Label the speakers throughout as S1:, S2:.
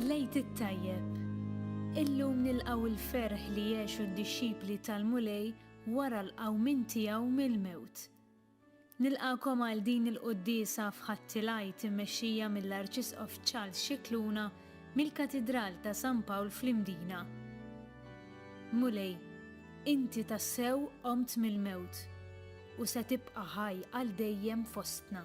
S1: L-Għid it-Tajjeb! Illum nilqgħu l-ferħ li għexu d-dixxipli tal-Mulej wara l-qawmien tiegħu mill-mewt. Nilqagħkom għal din il-quddiesa f'Ħadd il-Għid immexxija mill-Arċisqof Charles Scicluna mill-Katidral ta' San Pawl fl-Imdina. Mulej, inti tassew qomt mill-mewt u se tibqa' ħaj għal dejjem fostna.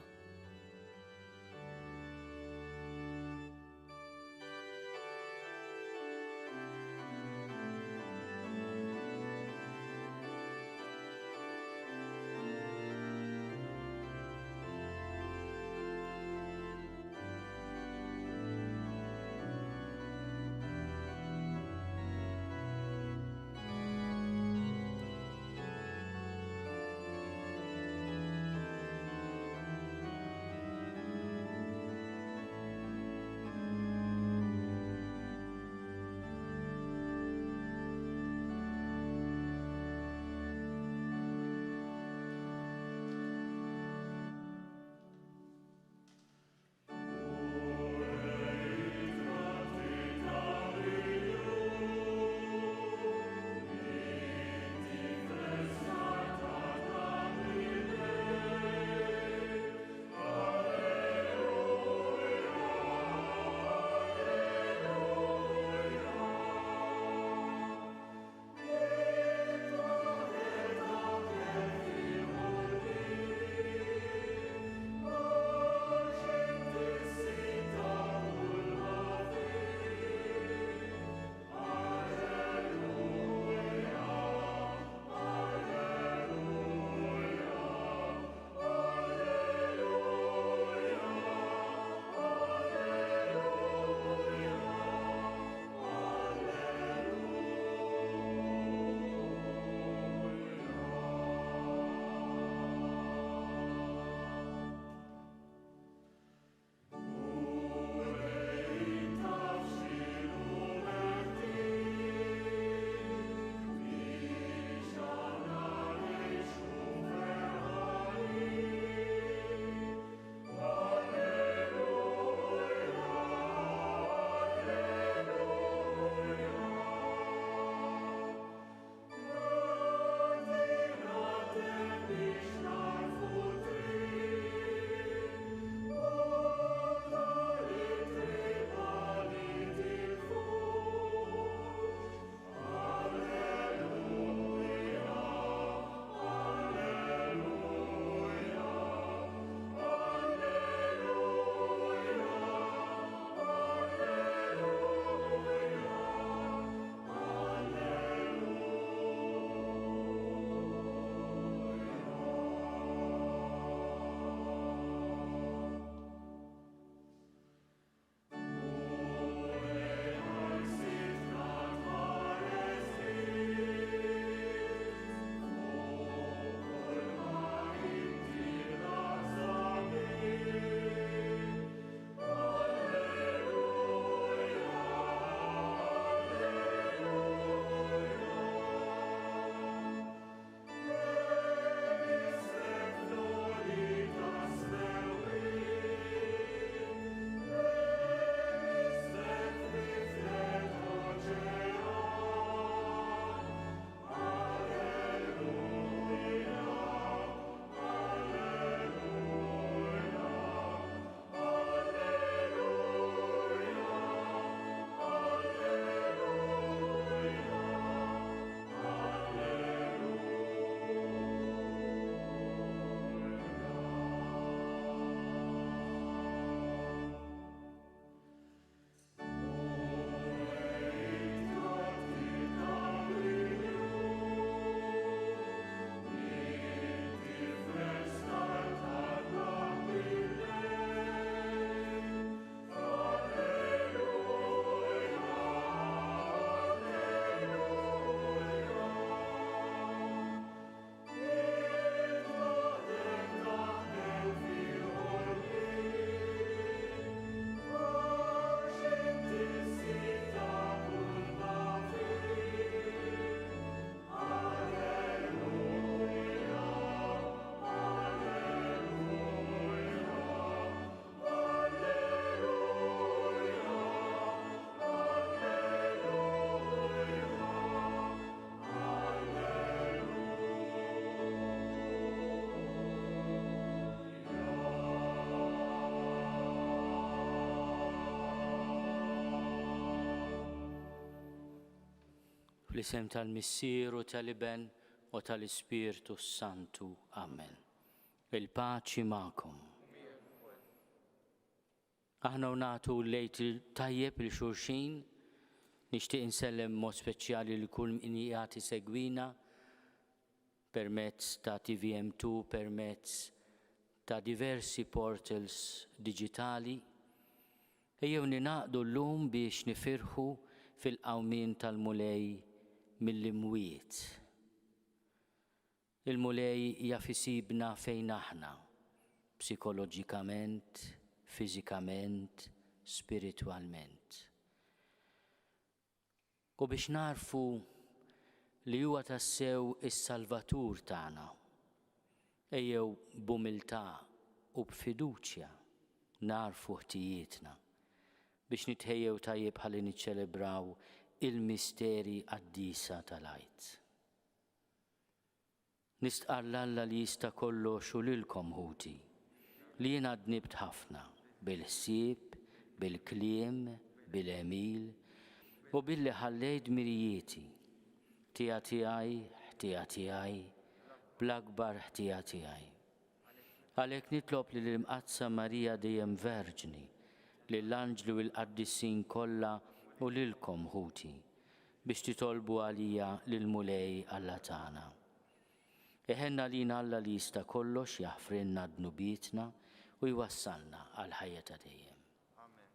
S2: Fl-isem tal-Missier u tal-Iben u tal-Ispirtu s-Santu. Amen. Il-paċi magħkom. Aħna u nagħtu l-lejt tajjeb il xulxin, nixtieq insellem mod speċjali lil kull min qiegħed isegwina permezz ta' TVM2, permezz ta' diversi portals diġitali. Ejjew ningħaqdu llum biex nifirħu fil-qawmien tal-Mulej mill-imwiet. Il-Mulej jaf isibna fejn aħna, psikoloġikament, fiżikament, spiritwalment. U biex nagħrfu li huwa tassew is-Salvatur tagħna, ejjew b'umiltà u b'fiduċja nagħrfu ħtijietna biex nitħejjew tajjeb ħalli niċċelebraw il-misteri qaddisa tal-Għid. Nistqarr 'l Alla li jista' kollox u lilkom, ħuti, li jiena dnibt ħafna, bil-ħsieb, bil-kliem, bil-għemil, u billi ħallejt dmirijieti. Ħtija tiegħi, ħtija tiegħi, bl-akbar ħtija tiegħi. Għalhekk nitlob lil Imqaddsa Marija dejjem Verġni, lill-anġli u l-qaddisin kollha u lilkom, ħuti, biex titolbu għalija lill-Mulej Alla tagħna. Iħenn għalina Alla li jista' kollox jaħfrilna dnubietna u jwassalna għall-ħajja ta' dejjem.
S3: Amen.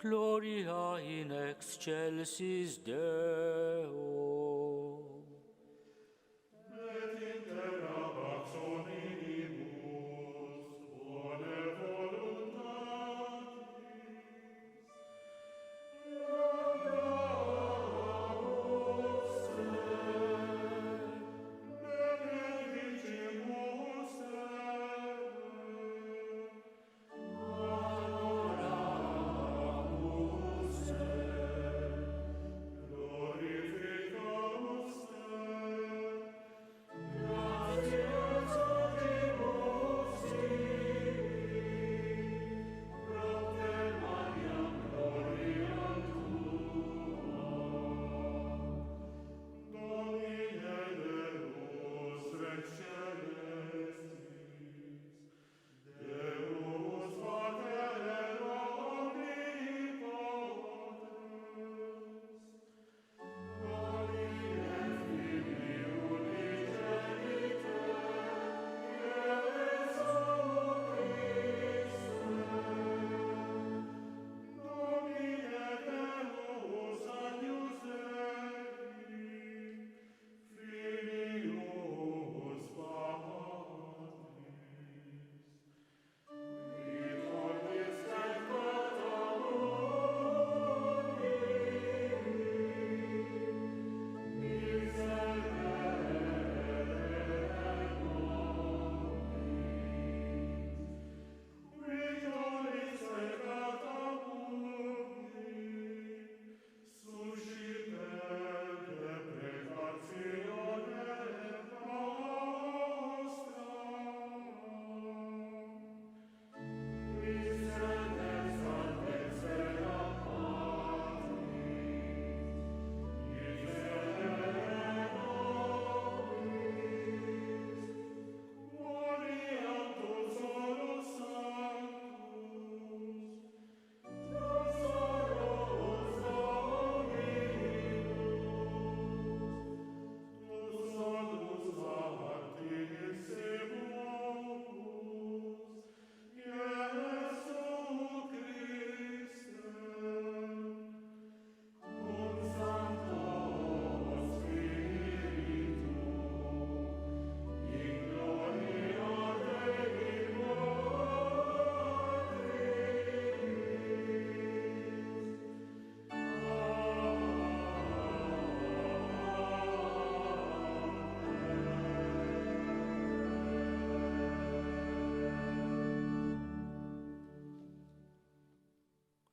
S2: Gloria in excelsis Deo.
S4: Et in terra pax hominibus, bonae voluntatis. Laudamus te, benedicimus te. Adoramus te, glorificamus.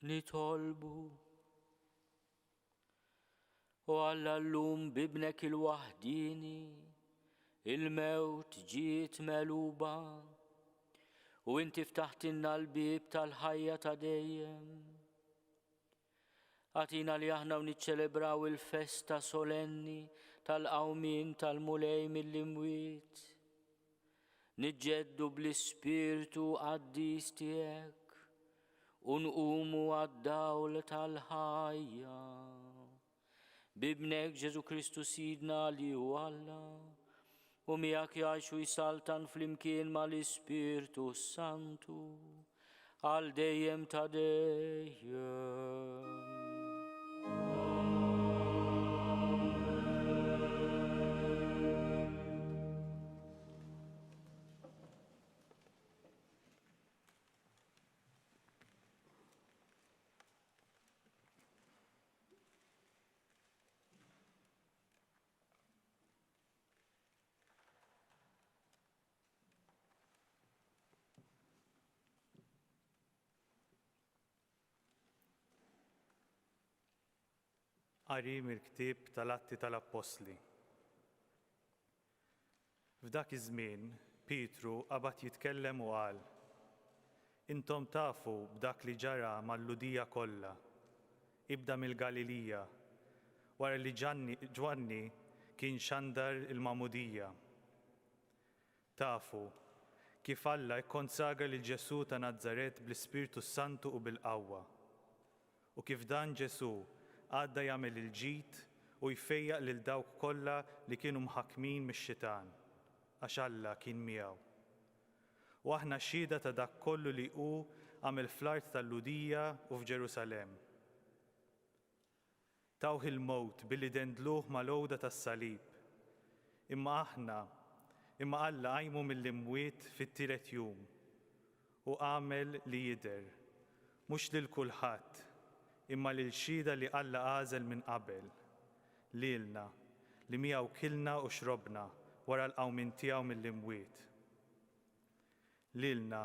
S2: Nitolbu. O Alla llum b'Ibnek il-waħdieni, il-mewt ġiet megħluba u inti ftaħtilna l-bieb tal-ħajja ta' dejjem. Agħtina li aħna u niċċelebraw il-festa solenni tal-qawmien tal-Mulej mill-imwiet. Niġġeddu bl-Ispirtu qaddis tiegħek u nqumu għad-dawl tal-ħajja. B'Ibnek Ġesù Kristu Sidna li hu Alla, u miegħek jgħix u jsaltan flimkien mal-Ispirtu s-Santu għal dejjem ta' dejjem.
S3: Qari mill-ktieb tal-Atti tal-Appostli. F'dak iż-żmien, Pietru qabad jitkellem u qal, Intom tafu b'dak li ġara mal-Lhudija kollha, ibda mill-Galilija, wara li Ġwanni kien xandar il-magħmudija. Tafu kif Alla kkonsagra lil Ġesù ta' Nazaret bl-Ispirtu s-Santu u bil-qawwa, u kif dan Ġesù għadda jagħmel il-ġid u jfejjaq lil dawk kollha li kienu mħakkmin mix-xitan, għax Alla kien miegħu. U aħna xhieda ta' dak kollu li hu għamel fl-art tal-Lhudija u f'Ġerusalemm. Tawh il-mewt billi dendluh mal-għuda tas-salib. Imma aħna, imma Alla qajmu mill-imwiet fit-tielet jum u għamel li jidher, mhux lil kulħadd, imma lil xhieda li Alla għażel minn qabel, lilna, li miegħu kilna u xrobna wara l-qawmien tiegħu mill-imwiet. Lilna,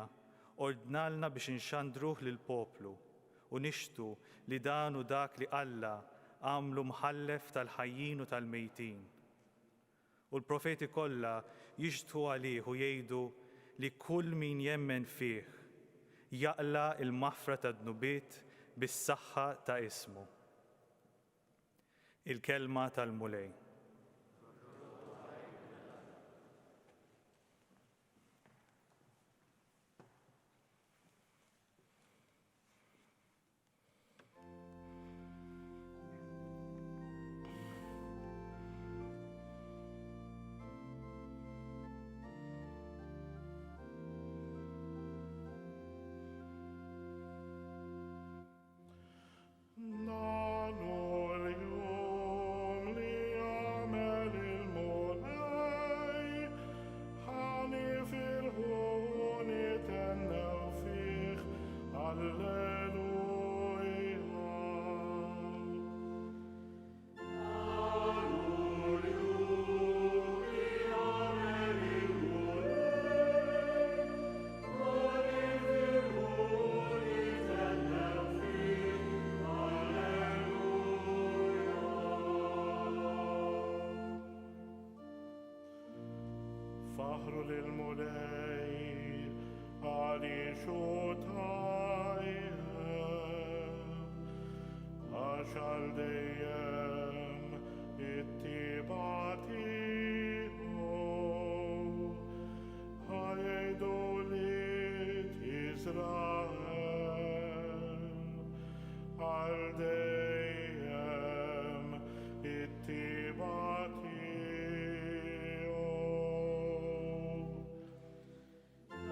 S3: ordnalna biex inxandruh lill-poplu u nixhdu li dan hu dak li Alla għamlu mħallef tal-ħajjin u tal-mejtin. U l-profeti kollha jixhdhu għalih u jgħidu li kull min jemmen fih jaqla' l-maħfra tad-dnubiet bis-saħħa ta' ismu. Il-Kelma tal-Mulej.
S4: Dan hu l-jum li għamel il-Mulej, ħa nifirħu u nithennew fih. Alleluja. Dan hu l-jum li għamel il-Mulej, ħa nifirħu u nithennew fih. Alleluja. Faħħru lill-Mulej għaliex hu tajjeb, għax għal dejjem it-tiba tiegħu. Ħa jgħidu wlied Iżrael għal dejjem it-tiba tiegħu.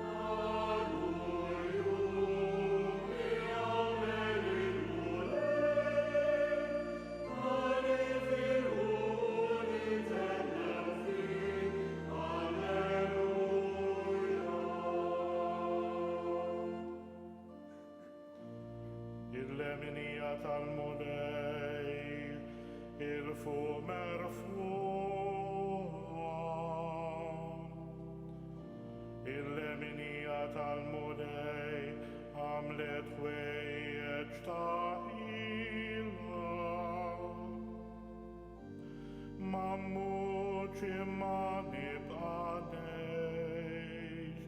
S4: Dan hu l-jum li għamel il-Mulej, ħa nifirħu u nithennew fih. Alleluja. Il-leminija tal-Mulej 'il fuq merfugħa. Il-leminija tal-Mulej għamlet ħwejjeġ ta' imma nibqa' ngħix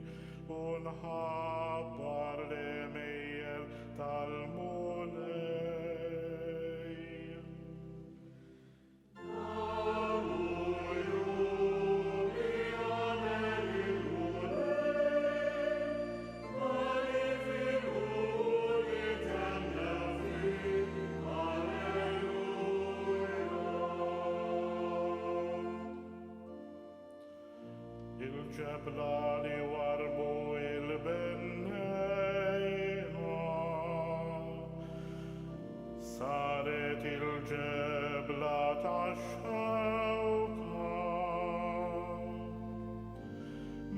S4: u nħabbar l-għemejjel tal-Mulej. Il-ġebla li warbu il-bennejja saret il-ġebla tax-xewka.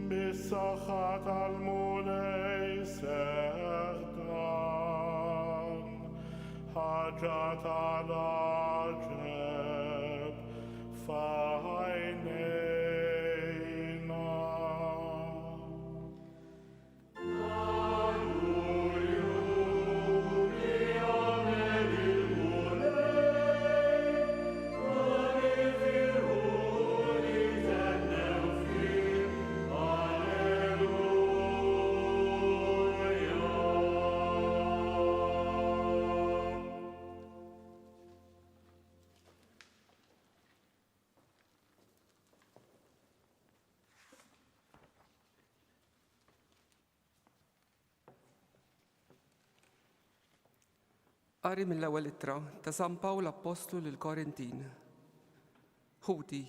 S4: Bis-saħħa tal-Mulej seħħ dan, ħaġa tal-għaġeb f'għajnejna.
S5: Qari mill-ewwel ittra ta' San Pawl Appostlu lill-Korintin. Ħuti,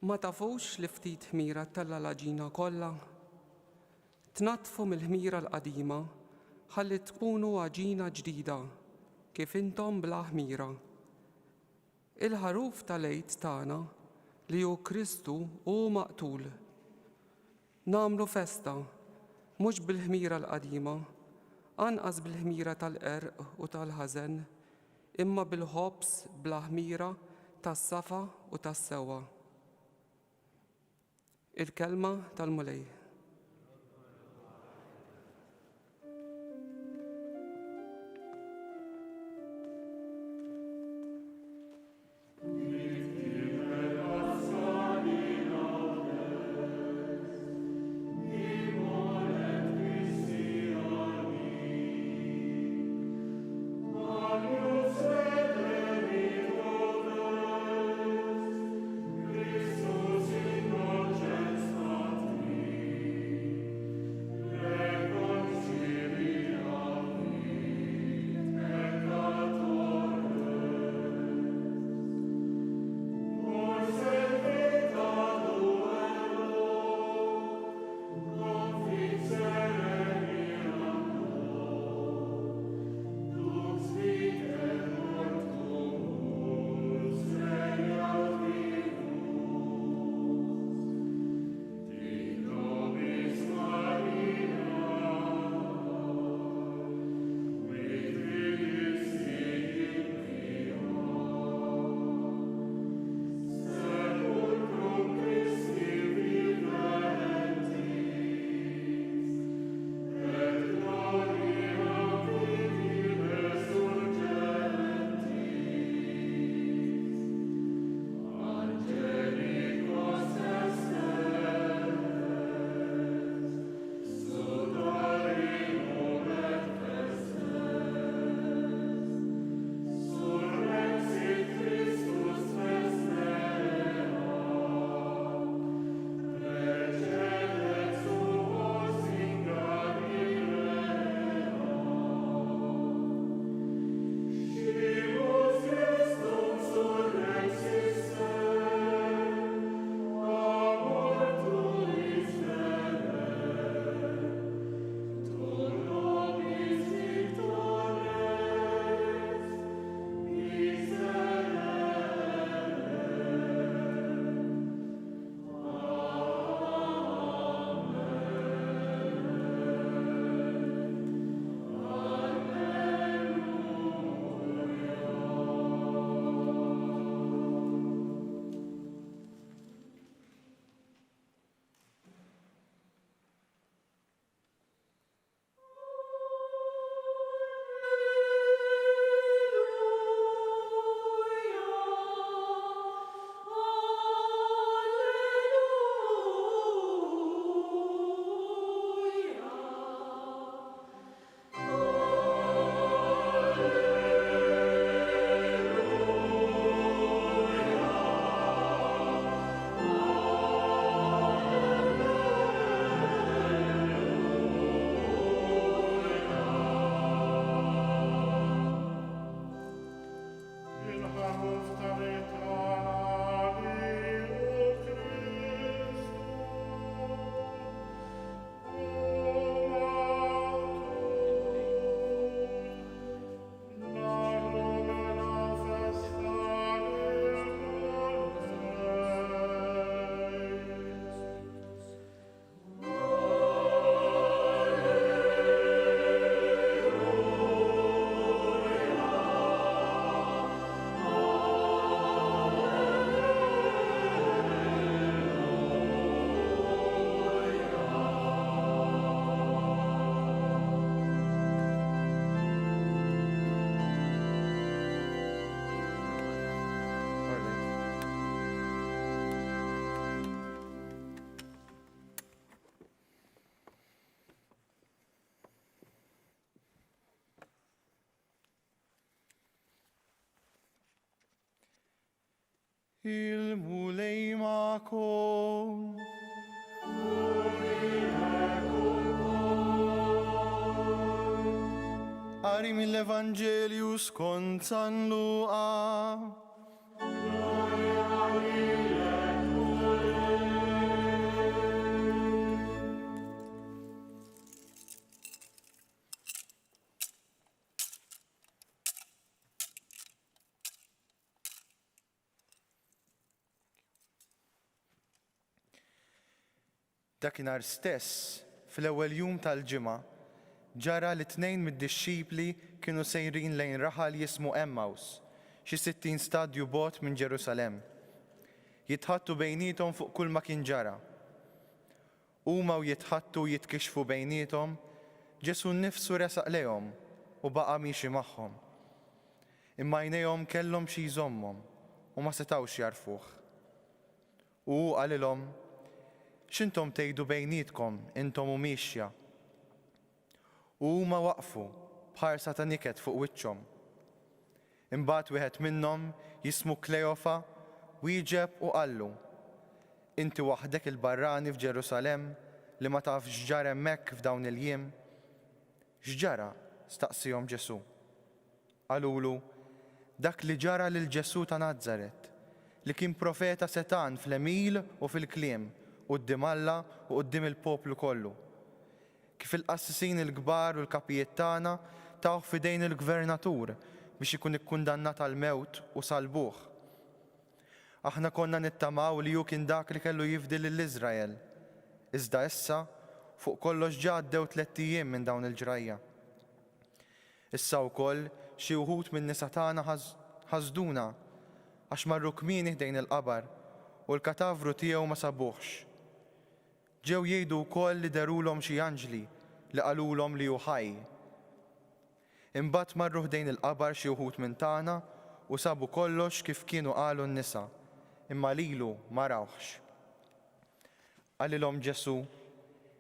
S5: ma tafux li ftit ħmira ttella' l-għaġina kollha? Tnaddfu mill-ħmira l-qadima ħalli tkunu għaġina ġdida, kif intom bla ħmira. Il-ħaruf tal-Għid tagħna, li hu Kristu, hu maqtul. Nagħmlu festa, mhux bil-ħmira l-qadima, anqas bil-ħmira tal-qerq u tal-ħażen, imma bil-ħobż bla ħmira tas-safa u tas-sewwa. Il-Kelma tal-Mulej.
S6: Il-Mulej magħkom. Qari mill-Evanġelju skont San Luqa. Dakinhar stess, fl-ewwel jum tal-ġimgħa, ġara li tnejn mid-dixxipli kienu sejrin lejn raħal jismu Għemmaws, xi 60 stadju bogħod minn Ġerusalemm. Jitħaddtu bejniethom fuq kulma kien ġara. Huma u jitħaddtu u jitkixxfu bejniethom, Ġesù nnifsu resaq lejhom u baqa' miexi magħhom. Imma għajnejhom kellhom xi jżommhom u ma setgħux jagħrfuh. U hu qalilhom, X'intom tgħidu bejnietkom intom u miexja? U huma waqfu, b'ħarsa ta' niket fuq wiċċhom. Imbagħad wieħed minnhom, jismu Kleofa, wieġeb u qallu, Inti waħdek il-barrani f'Ġerusalemm li ma tafx x'ġara hemmhekk f'dawn il-jiem? X'ġara? staqsiehom Ġesù. Qalulu, Dak li ġara lil Ġesù ta' Nazaret, li kien profeta setgħan fl-għemil u fil-kliem quddiem Alla u quddiem il-poplu kollu. Kif il-qassisin il-kbar u l-kapijiet tagħna tawh f'idejn il-gvernatur biex ikun ikkundannat għall-mewt u sallbuh. Aħna konna nittamaw li hu kien dak li kellu jifdi lil Iżrael. Iżda issa, fuq kollox ġa għaddew tlett ijiem minn dawn il-ġrajja. Issa wkoll xi wħud min-nisa tagħna ħasduna għax marru kmieni ħdejn il-qabar u l-katavru tiegħu ma sabuhx. Ġew jgħidu wkoll li dherulhom xi anġli li qalulhom li hu ħaj. Imbagħad marru ħdejn il-qabar xi wħud minn tagħna u sabu kollox kif kienu qalu n-nisa, imma lilu ma rawhx. Qalilhom Ġesù,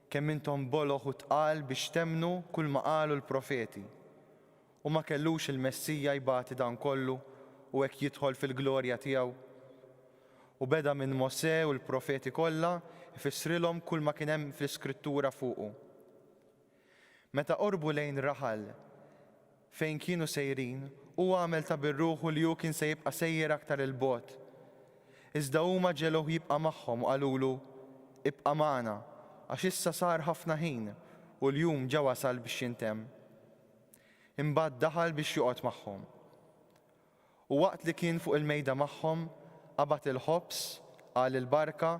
S6: Kemm intom boloh u tqal biex temmnu kulma qalu l-profeti! U ma kellux il-Messija jbati dan kollu u hekk jidħol fil-glorja tiegħu? U beda minn Mosè u l-profeti kollha jfissrilhom kulma kien hemm fl-Iskrittura fuqu. Meta qorbu lejn raħal fejn kienu sejrin, hu għamel ta' bir-ruħu li hu kien se jibqa' sejjer aktar 'il bogħod. Iżda huma ġegħluh jibqa' magħhom u qalulu, Ibqa' magħna, għax issa sar ħafna ħin u l-jum ġa wasal biex jintemm. Imbagħad daħal biex joqgħod magħhom. U waqt li kien fuq il-mejda magħhom, qabad il-ħobż, qal il-barka,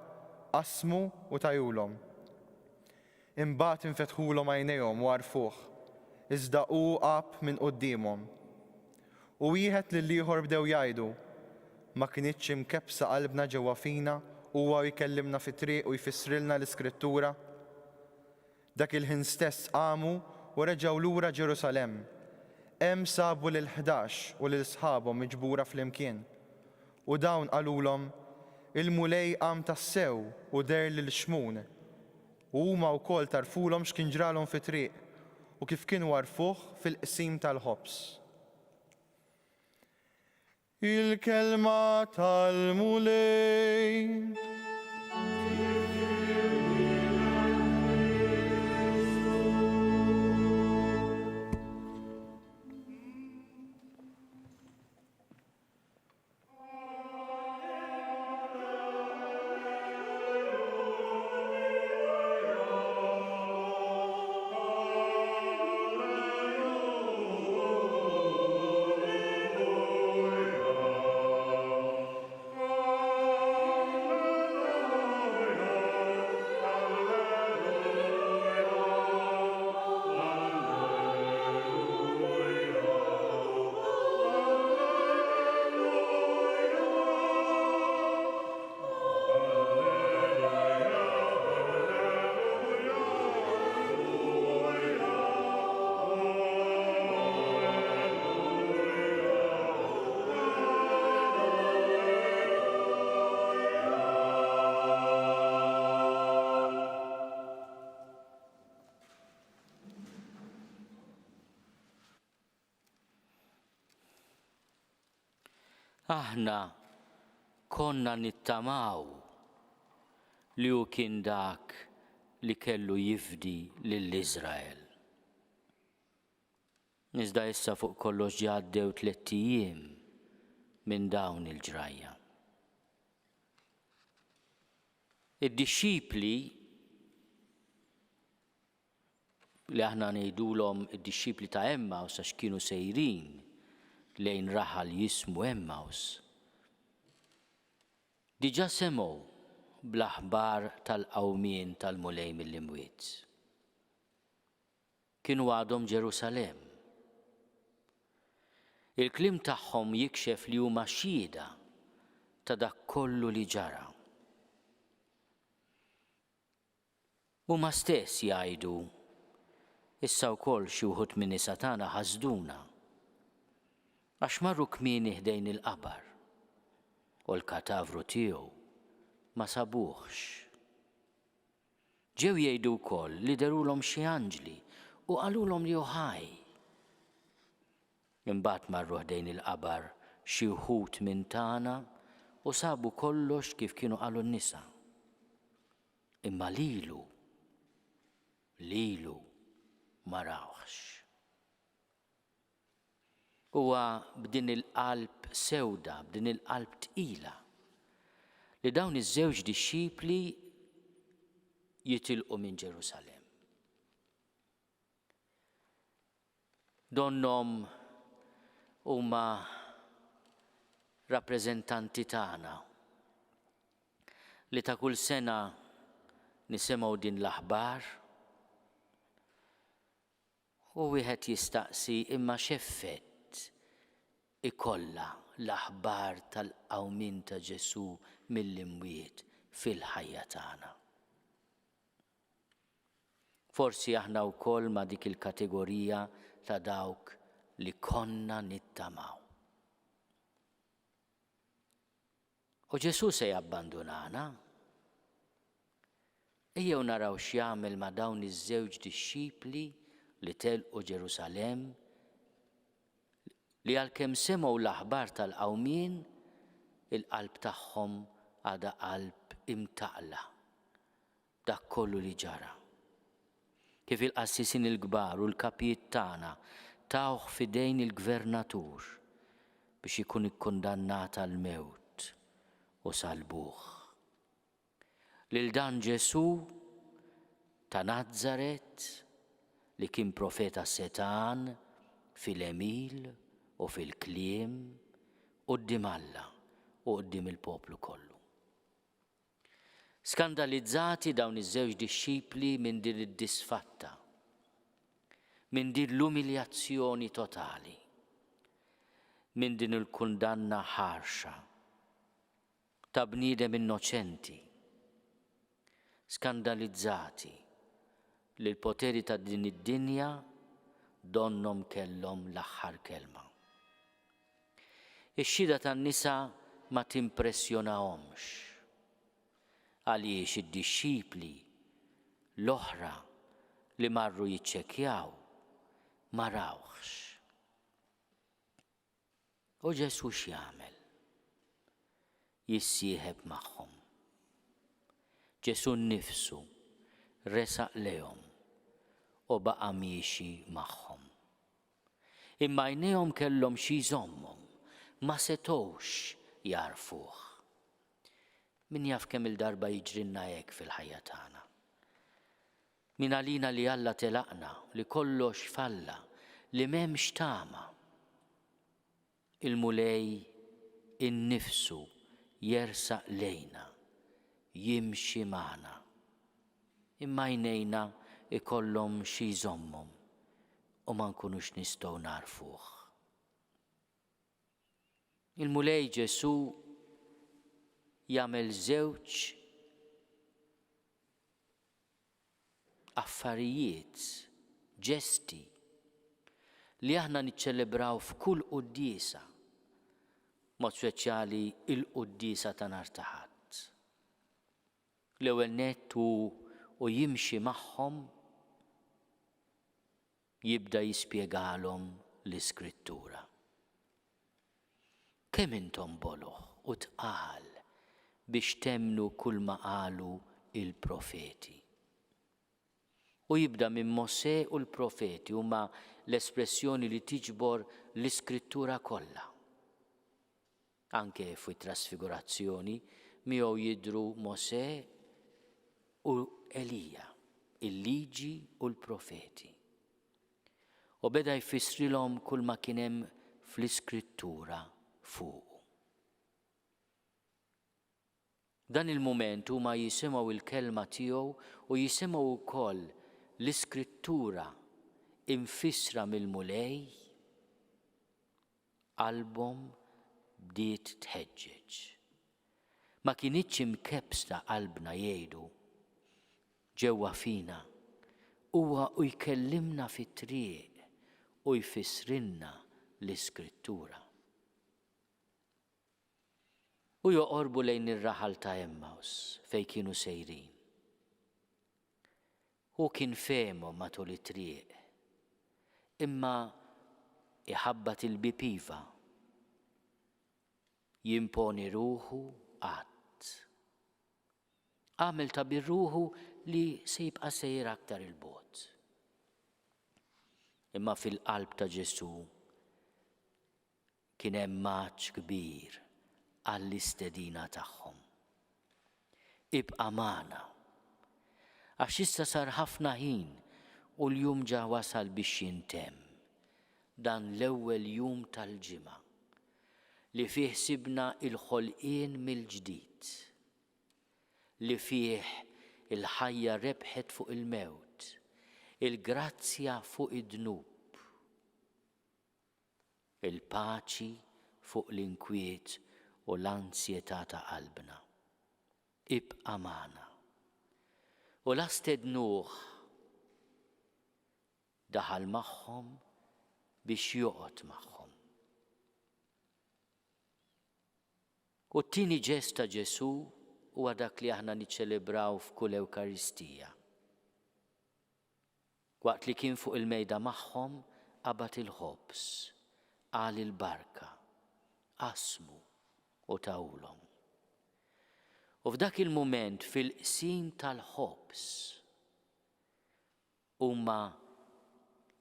S6: qasmu u tahulhom. Imbagħad infetħulhom għajnejhom u għarfuh, iżda hu għab minn quddiemhom. U wieħed lill-ieħor bdew jgħidu, Ma kinitx imkebbsa qalbna ġewwa fina huwa u jkellimna fit-triq u jfissrilna l-Iskrittura? Dak il-ħin stess qamu u reġgħu lura Ġerusalemm. Hemm sabu lill-11 u lil sħabhom miġbura flimkien. U dawn qalulhom, Il-Mulej qam tassew u deher lil Xmun. U huma wkoll tgħarrfulhom x'kien ġralhom fit-triq u kif kienu għarfuh fil-qsim tal-ħobż. Il-kelma tal-Mulej.
S2: Aħna. Konna nittamaw li hu kien dak li kellu jifdi lil Iżrael. Iżda issa fuq kollox ġa għaddew tlett ijiem minn dawn il-ġrajja. Id-dixxipli li aħna ngħidulhom id-dixxipli ta' Emmaus għax kienu sejrin lejn raħal jismu Emmaus, diġà semgħu bl-aħbar tal-qawmien tal-Mulej mill-imwiet. Kienu għadhom Ġerusalemm. Il-kliem tagħhom jikxef li huma xhieda ta' dak kollu li ġara. Huma stess jgħidu, Issa wkoll xi wħud min-nisa tagħna ħasduna, għax marru kmieni ħdejn il-qabar, u l-katavru tiegħu ma sabuhx. Ġew jgħidu wkoll li dherulhom xi anġli u qalulhom li hu ħaj. Imbagħad marru ħdejn il-qabar xi wħud minn tagħna u sabu kollox kif kienu qalu n-nisa. Imma lilu, lilu ma rawhx. Huwa b'din il-qalb sewda, b'din il-qalb tqila, li dawn iż-żewġ dixxipli jitilqu minn Ġerusalemm. Donnhom huma rappreżentanti tagħna li ta' kull sena nisimgħu din l-aħbar u wieħed jistaqsi imma x'effett ikollha l-aħbar tal-qawmien ta' Ġesù mill-imwiet fil-ħajja tagħna. Forsi aħna wkoll ma' dik il-kategorija ta' dawk li konna nittamaw. U Ġesù se jabbandunana? Ejjew naraw x'jagħmel ma' dawn iż-żewġ dixxipli li telqu Ġerusalemm li għalkemm semgħu l-aħbar tal-qawmien, il-qalb tagħhom għadha qalb imtaqqla b'dak kollu li ġara. Kif il-qassisin il-kbar u l-kapijiet tagħna tawh f'idejn il-gvernatur biex ikun ikkundannat għall-mewt u sallbuh. Lil dan Ġesù ta' Nazaret li kien profeta setgħan fil-għemil u fil-kliem quddiem Alla u quddiem il-poplu kollu. Skandalizzati dawn iż-żewġ dixxipli minn din id-disfatta, minn din l-umiljazzjoni totali, minn din il-kundanna ħarxa ta' bniedem innoċenti, skandalizzati li l-poteri ta' din id-dinja donnhom kellhom l-aħħar kelma. Ix-xhieda tan-nisa ma timpressjonahomx, għaliex id-dixxipli l-oħra li marru jiċċekkjaw ma rawhx. U Ġesù x'jagħmel? Jissieħeb magħhom. Ġesù nnifsu resaq lejhom u baqa' miexi magħhom. Imma għajnejhom kellhom xi jżommhom, ma setgħux jagħrfuh. Min jaf kemm-il darba jiġrilna hekk fil-ħajja tagħna. Min għalina li Alla telaqna, li kollox falla, li m'hemmx tama. Il-Mulej innifsu jersaq lejna, jimxi magħna. Imma għajnejna jkollhom xi jżommhom u ma nkunux nistgħu nagħrfuh. Il-Mulej Ġesù jagħmel żewġ affarijiet, ġesti, li aħna niċċelebraw f'kull quddiesa, mod speċjali il-quddiesa ta' nhar ta' Ħadd. L-ewwel nett hu u jimxi magħhom jibda jispjegalhom l-Iskrittura. Kemm intom boloh u tqal! biex temmnu kulma qalu l-profeti. U jibda minn Mosè u l-profeti huma l-espressjoni li tiġbor l-Iskrittura kollha. Anke fit-trasfigurazzjoni miegħu jidhru Mosè u Elija, il-Liġi u l-profeti. U beda jfissrilhom kulma kien hemm fl-Iskrittura fuqu. F'dan il-mument huma jisimgħu l-kelma tiegħu u jisimgħu wkoll l-Iskrittura imfissra mill-Mulej, qalbhom bdiet tħeġġeġ. Ma kinitx imkebbsa qalbna jgħidu, ġewwa fina, huwa u jkellimna fit-triq u jfissrilna l-Iskrittura. U joqorbu lejn ir-raħal ta' Emmaws fejn kienu sejrin. Hu kien fehemhom matul it-triq, imma iħabbat il-bieb iva, jimponi ruħu qatt. Għamel ta' bir-ruħu li se jibqa' sejjer aktar 'il bogħod. Imma fil-qalb ta' Ġesù Kien hemm għatx kbir għall-istedina tagħhom. Ibqa' magħna. Għax issa sar ħafna ħin u l-jum ġa wasal biex jintemm, dan l-ewwel jum tal-ġimgħa, li fih sibna l-ħolqien mill-ġdid, li fih il-ħajja rebħet fuq il-mewt, il-grazzja fuq id-dnub. Il-paċi fuq l-inkwiet u l-anzjetà ta' qalbna. Ibqa' magħna. U la stednuh, daħal magħhom biex joqgħod magħhom. U t-tieni ġest ta' Ġesù huwa dak li aħna niċċelebraw f'kull Ewkaristija. Waqt li kien fuq il-mejda magħhom, qabad il-ħobż, qal il-barka, qasmu u tahulhom. U f'dak il-mument fil-qsim tal-ħobż, huma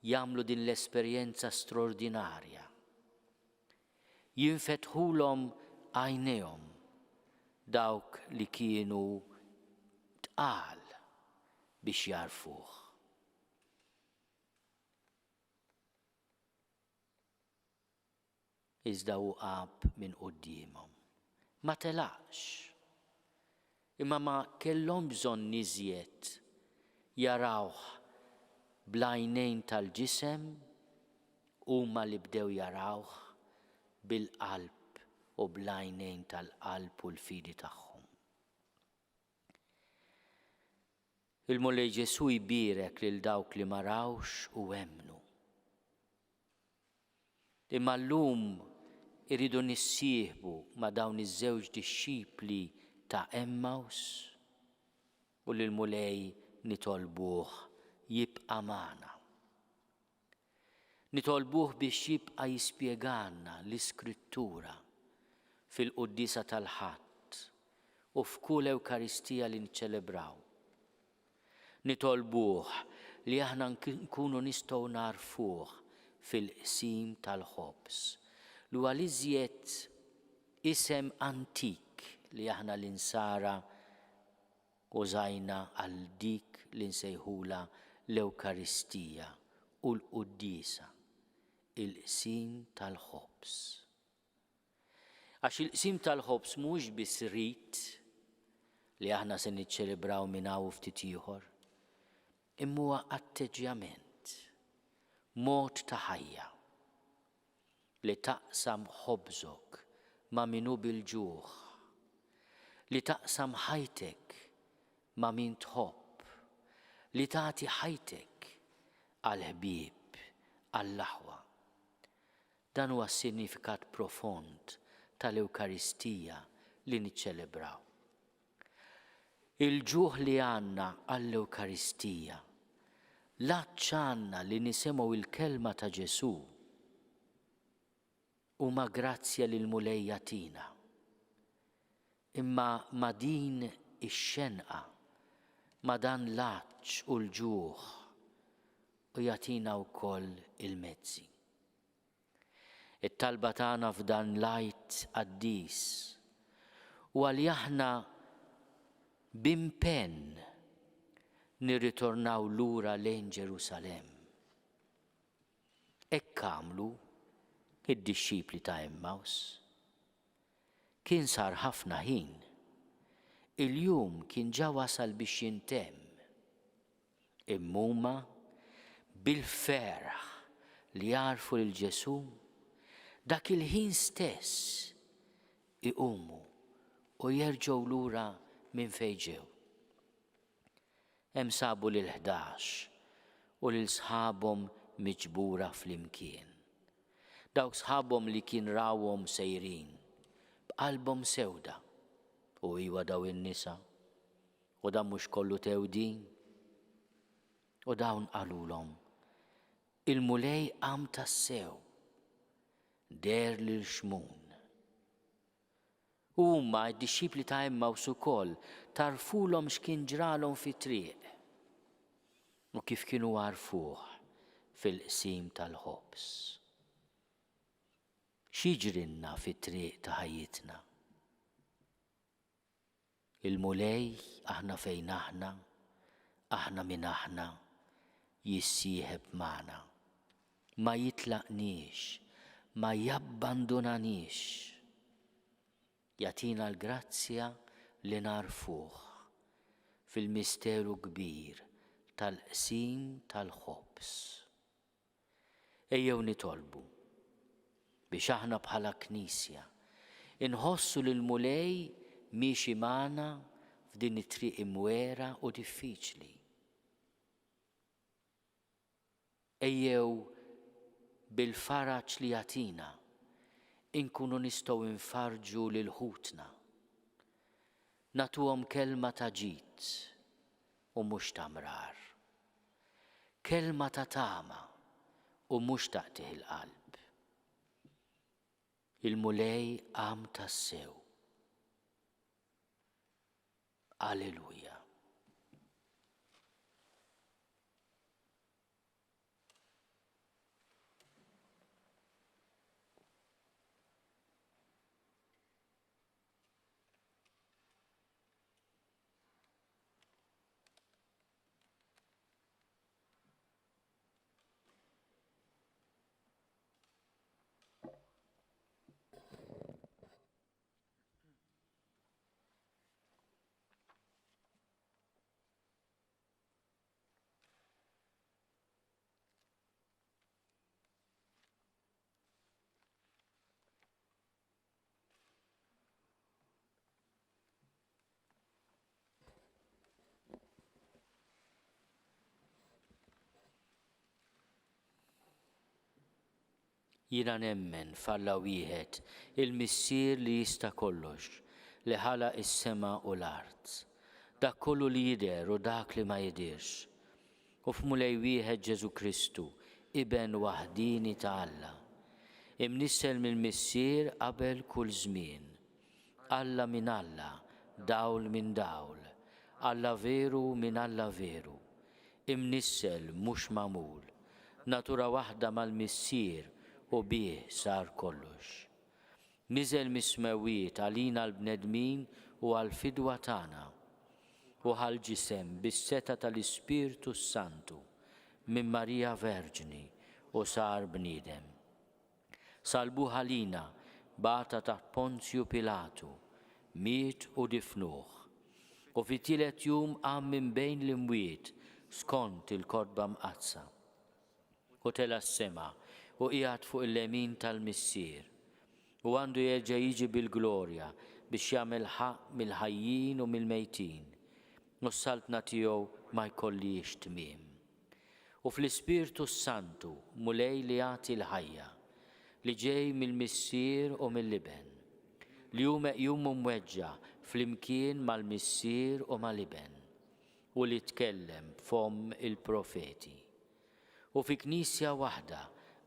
S2: jagħmlu din l-esperjenza straordinarja. Jinfetħulhom għajnejhom dawk li kienu tqal biex jagħrfuh. Iżda hu għab minn quddiemhom. Ma telaqx. Imma ma kellhomx bżonn iżjed jarawh bl-għajnejn tal-ġisem, huma li bdew jarawh bil-qalb u bl-għajnejn tal-qalb u l-fidi tagħhom. Il-Mulej Ġesù jbierek lil dawk li ma rawx u emmnu. Imma llum irridu nissieħbu ma' dawn iż-żewġ dixxipli ta' Emmaus u lill-Mulej nitolbuh jibqa' magħna. Nitolbuh biex jibqa' jispjegalna l-Iskrittura fil-Quddiesa tal-Ħadd u f'kull Ewkaristija li niċċelebraw. Nitolbuh li aħna nkunu nistgħu nagħrfuh fil-qsim tal-ħobż, li huwa l-iżjed isem antik li aħna l-Insara użajna għal dik li nsejħulha l-Ewkaristija u l-Quddiesa, il-qsim tal-ħobż. Għax il-qsim tal-ħobż mhuwiex biss rit li aħna se niċċelebraw minn hawn u ftit ieħor, imma huwa atteġġjament, mod ta' ħajja. Li taqsam ħobżok ma' min hu bil-ġuħ. Li taqsam ħajtek ma' min tħobb. Li tagħti ħajtek għall-ħbieb, għall-aħwa. Dan huwa s-sinifikat profond tal-Ewkaristija li niċċelebraw. Il-ġuħ li għandna għall-Ewkaristija, l-għatx għandna li nisimgħu l-kelma ta' Ġesù, huma grazzja li l-Mulej jagħtina. Imma ma' din ix-xenqa, ma' dan l-għatx u l-ġuħ, u jagħtina wkoll il-mezzi. It-talba tagħna f'dan l-Għid qaddis huwa li aħna b'impenn nirritornaw lura lejn Ġerusalemm. Hekk għamlu d-dixxipli ta' Emmaus. Kien sar ħafna ħin. Il-jum kien ġa wasal biex jintemm. Imma huma, bil-ferħ li għarfu lil Ġesù, dak il-ħin stess iqumu u jerġgħu lura minn fejn ġew. Hemm sabu lill-11 u lil sħabhom miġbura flimkien. Dawk sħabhom li kien rawhom sejrin, b'qalbhom sewda, u iwa daw in-nisa, U dan mhux kollu thewdin? U dawn qalulhom, Il-Mulej qam tassew, deher lil Xmun. U huma, id-dixxipli ta' Għemmaws ukoll, tgħarrfulhom x'kien ġralhom fit-triq, u kif kienu għarfuh fil-qsim tal-ħobż. X'jiġrilna fit-triq ta' ħajjitna? Il-Mulej, aħna fejn aħna, aħna min aħna, jissieħeb magħna. Ma jitlaqniex, ma jabbandunaniex. Jagħtina l-grazzja li nagħrfuh fil-misteru kbir tal-qsim tal-ħobż. Ejjew nitolbu biex aħna bħala Knisja nħossu lill-Mulej miexi magħna f'din it-triq imwiegħra u diffiċli. Ejjew bil-faraġ li jagħtina inkunu nistgħu nfarrġu lil ħutna. Nagħtuhom kelma ta' ġid u mhux ta' mrar. Kelma ta' tama u mhux ta' qtigħ il-qalb. Il-Mulej qam tassew. Alleluja. Jiena nemmen f'Alla wieħed, il-Missier li jista' kollox, li ħalaq is-sema u l-art, dak kollu li jidher u dak li ma jidhirx, u f'Mulej wieħed Ġesù Kristu, Iben waħdieni ta' Alla, imnissel mill-Missier qabel kull żmien, Alla minn Alla, dawl minn dawl, Alla veru minn Alla veru, imnissel mhux magħmul, natura waħda mal-Missier u bih sar kollox. Niżel mis-smewwiet għalina l-bnedmin u għall-fidwa tagħna, u ħa l-ġisem bis-setgħa tal-Ispirtu s-Santu minn Marija Verġni u sar bniedem. Salbuh għalina, bata taħt Ponzju Pilatu, miet u difnuh. U fit-tielet jum qam minn bejn l-imwiet skont il-Kotba Mqaddsa. U tela' s-sema u qiegħed fuq il-lemin tal-Missier. U għandu jerġa' jiġi bil-glorja biex jagħmel ħaqq mill-ħajjin u mill-mejtin, u s-saltna tiegħu ma jkollhiex tmiem. U fl-Ispirtu s-Santu, Mulej li jagħti l-ħajja, li ġej mill-Missier u mill-Iben, li hu meqjum u mweġġa' flimkien mal-Missier u mal-Iben, u li tkellem b'fomm il-profeti. U fi Knisja waħda,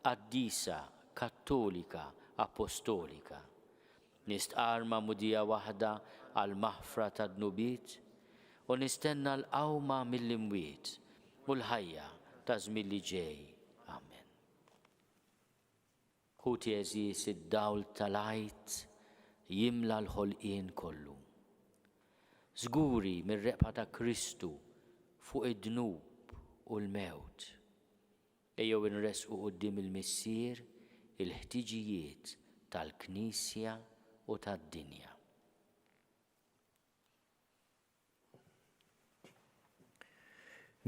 S2: qaddisa, kattolika, apostolika. Nistqarr magħmudija waħda għall-maħfra tad-dnubiet, u nistenna l-qawma mill-imwiet u l-ħajja taż-żmien li ġej. Amen. Ħuti għeżież, id-dawl tal-Għid jimla l-ħolqien kollu. Żguri mir-rebħa ta' Kristu fuq id-dnub u l-mewt. Ejjew inressqu quddiem il-Missier il-ħtiġijiet tal-Knisja u tad-dinja.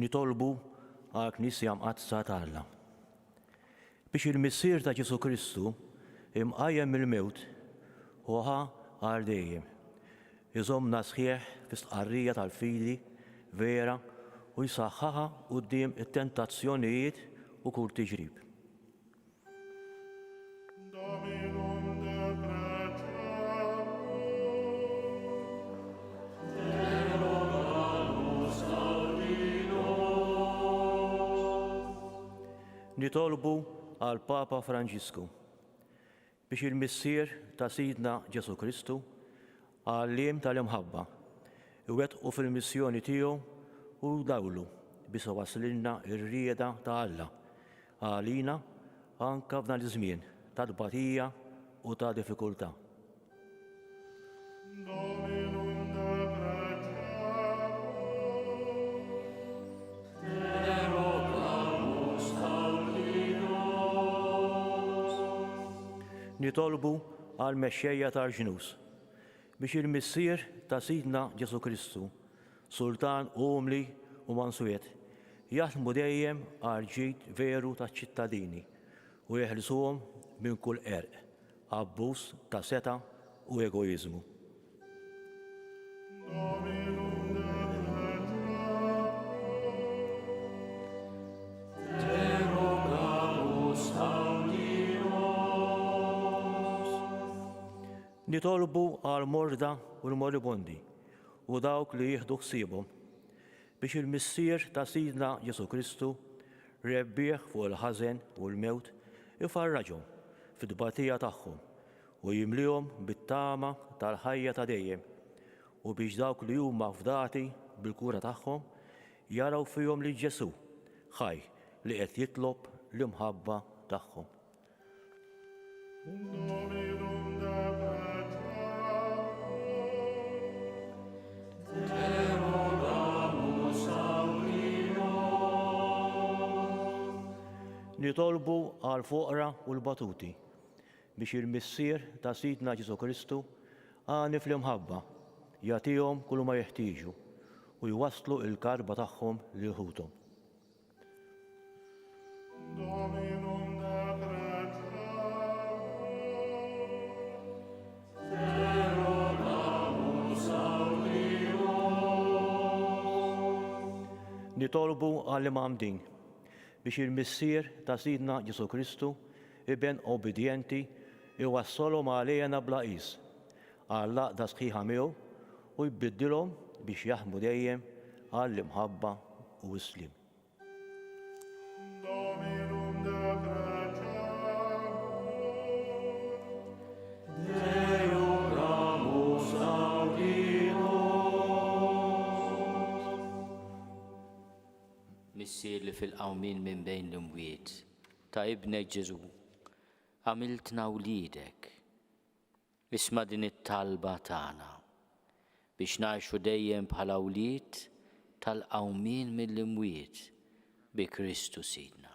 S7: Nitolbu għall-Knisja Mqaddsa ta' Alla. Biex il-Missier ta' Ġesù Kristu, imqajjem mill-mewt u ħa għal dejjem, iżommna sħiħ fi stqarrija tal-fidi vera u jsaħħaħha quddiem it-tentazzjonijiet u kull tiġrib. Nitolbu għall-Papa Franġisku biex il-Missier ta' Sidna Ġesù Kristu, Għalliem tal-imħabba, iwettqu fil-missjoni tiegħu u jdawlu biex iwasslilna r-rieda ta' Alla għalina anke f'dan iż-żmien ta' tbatija u ta' diffikultà. Nitolbu għall-mexxejja tal-ġnus, biex il-Missier ta' Sidna Ġesù Kristu, Sultan umli u manswiet, jaħdmu dejjem għall-ġid veru taċ-ċittadini u jeħilsuhom minn kull qerq, abbuż ta' setgħa u egoiżmu. Nitolbu għall-morda u l-moribondi u dawk li jieħdu ħsiebhom, biex il-Missier ta' Sidna Ġesù Kristu, rebbieħ fuq il-ħażen u l-mewt, ifarraġhom fit-tbatija tagħhom u jimlihom bit-tama tal-ħajja ta' dejjem, u biex dawk li huma fdati bil-kura tagħhom jaraw fihom lil Ġesù ħaj li qed jitlob l-imħabba tagħhom. Nitolbu għall-foqra u l-batuti, biex il-Missier ta' Sidna Ġesù Kristu, għani fl-imħabba, jagħtihom kulma jeħtieġu u jwasslu l-karba tagħhom lil ħuthom. Nitolbu għall-imgħammdin, biex il-Missier ta' Sidna Ġesù Kristu, Iben obbidjenti, iwassalhom għalina bla qis, għall-għaqda sħiħa miegħu u jbiddilhom biex jaħdmu dejjem għall-imħabba u s-sliem.
S2: Missier li fil-qawmien minn bejn l-imwiet ta' Ibnek Ġesù għamiltna wliedek, Isma' din it-talba tagħna biex ngħixu dejjem bħala wlied tal-qawmien mill-imwiet bi Kristu Sidna.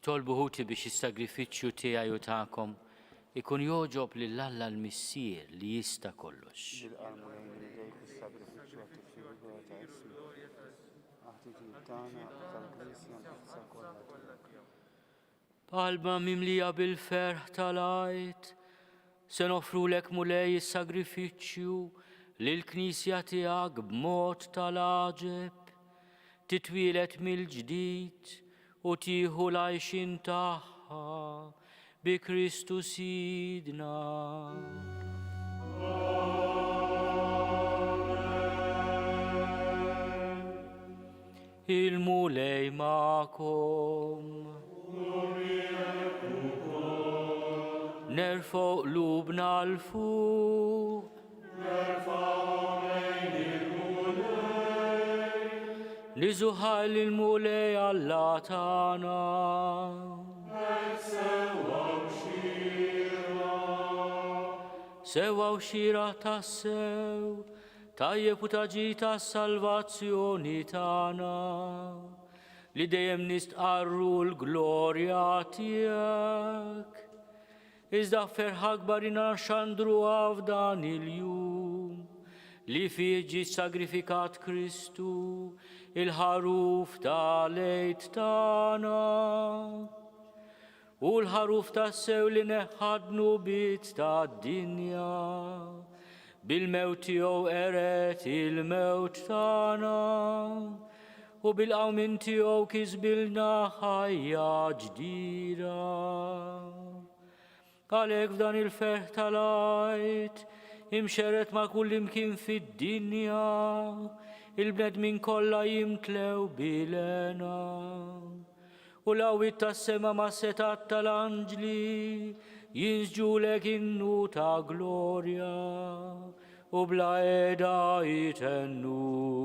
S2: Itolbu ħuti biex is-sagrifiċċju tiegħi u tagħkom ikun jogħġob lil Alla l-Missier li jista' kollox.
S8: Jilqa' l-Mulej minn idejk is-sagrifiċċju għat-tifħir u l-glorja ta' ismu, għat-titjib tagħna u tal-Knisja Mqaddsa kollha tiegħek.
S2: B'qalbna mimlija bil-ferħ tal-Għid, se noffrulek Mulej is-sagrifiċċju li l-Knisja tiegħek b'mod tal-għaġeb titwieled mill-ġdid u tieħu l-għajxien tagħha bi Kristu Sidna. Il-Mulej magħkom. Nerfgħu qlubna 'l fuq. Niżu ħaj lill-Mulej Alla tagħna. Sewwa u xieraq tassew, tajjeb u ta' ġid għas-salvazzjoni tagħna, li dejjem nistqarru l-glorja tiegħek. Iżda ferħ akbar inna nxandruha f'dan il-jum li fih ġie sagrifikat Kristu, il-ħaruf tal-Għid tagħna. U l-ħaruf tassew li neħħa d-dnubiet tad-dinja. Bil-mewt tiegħu qered il-mewt tagħna u bil-qawmien tiegħu kisbilna ħajja ġdida. Għalhekk f'dan il-ferħ tal-Għid, imxerred ma' kullimkien fid-dinja, il-bnedmin kollha jimtlew bil-hena. U l-qawwiet tas-sema mas-setgħat tal-anġli jinsġulek innu ta' glorja u bla qiegħda jtennulek.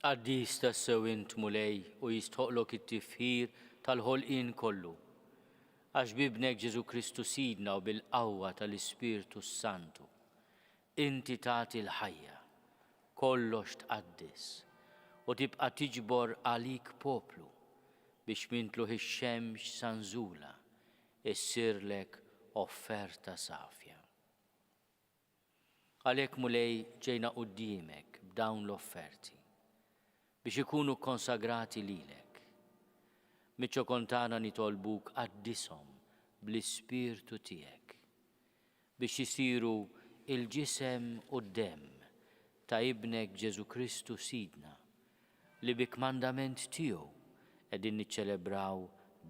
S2: Qaddis tassew int, Mulej, u jistħoqqlok it-tifħir tal-ħolqien kollu. Għax b'Ibnek Ġesù Kristu Sidna u bil-qawwa tal-Ispirtu s-Santu, inti tagħti l-ħajja, kollox tqaddes, u tibqa' tiġbor għalik poplu biex minn tlugħ ix-xemx sa nżulha issirlek offerta safja. Għalhekk, Mulej, ġejna quddiemek b'dawn l-offerti, biex ikunu kkonsagrati lilek. Miċ-ċokon tagħna nitolbuk qaddishom bl-Ispirtu tiegħek, biex isiru l-ġisem u d-demm ta' Ibnek Ġesù Kristu Sidna. li bi kmandament tiegħu qegħdin niċċelebraw